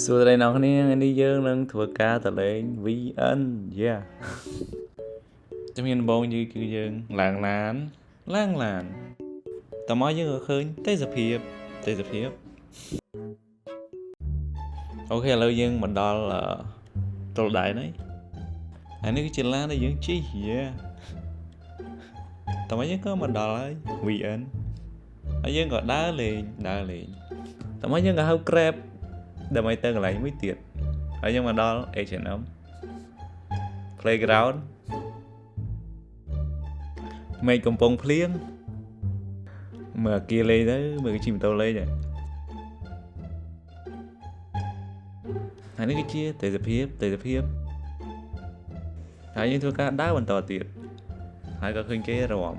សួស្តីអ្នកនរគ្នាថ្ងៃនេះយើងនឹងធ្វើការទៅលេង VN yeah ជំហានដំបូងយីគឺយើងឡើងឡានឡើងឡានតមកយើងក៏ឃើញទេសភាពទេសភាព OK ឥឡូវយើងមកដល់អឺទល់ដែនហើយហើយនេះគឺជាឡានដែលយើងជិះ yeah តមកយើងក៏មកដល់ហើយ VN ហើយយើងក៏ដើរលេងដើរលេងតមកយើងក៏ហៅ Grab ដើម្បីទៅកន្លែងមួយទៀតហើយយើងមកដល់ H&M Playground មេឃកំពុងភ្លៀងមើលអាគារលេងទៅមើលគេជិះម៉ូតូលេងហើយហើយនេះគឺជាទេសភាពទេសភាពហើយយើងធ្វើការដើរបន្តទៀតហើយក៏ឃើញគេរាំ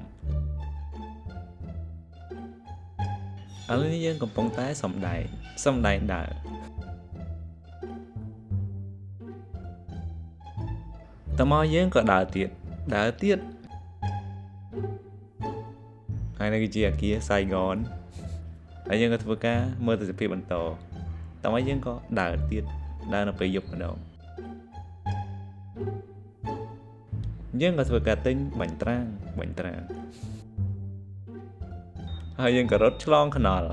ឥឡូវនេះយើងកំពុងតែសំដែងសំដែងដើរ តមកយើងក៏ដើរទៀតដើរទៀតហើយនេះគឺជាអាគារសៃហ្គនហើយយើងក៏ធ្វើការមើលទេសភាពបន្តតមកយើងក៏ដើរទៀតដើរនៅពេលយប់ម្ដងយើងក៏ធ្វើការទិញបាញ់ត្រាងបាញ់ត្រាងហើយយើងក៏រត់ឆ្លងថ្នល់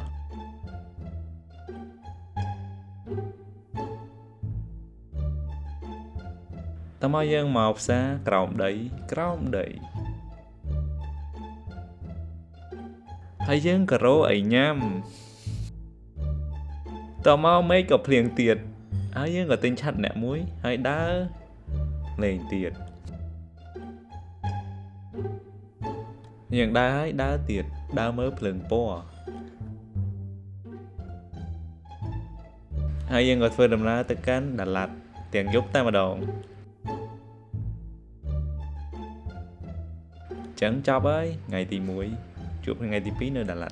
តមកយើងមកផ្សារក្រោមដីក្រោមដីហើយយើងក៏រកអីញ៉ាំតមកមេឃក៏ភ្លៀងទៀតហើយយើងក៏ទិញឆាត់អ្នកមួយហើយដើរលេងទៀតយើងដើរហើយដើរទៀតដើរមើលភ្លើងពណ៌ហើយយើងក៏ធ្វើដំណើរទៅកាន់ដាឡាត់ទាំងយប់តែម្ដងចឹងចប់ហើយថ្ងៃទី1ជួបថ្ងៃទី2នៅដាឡាត់។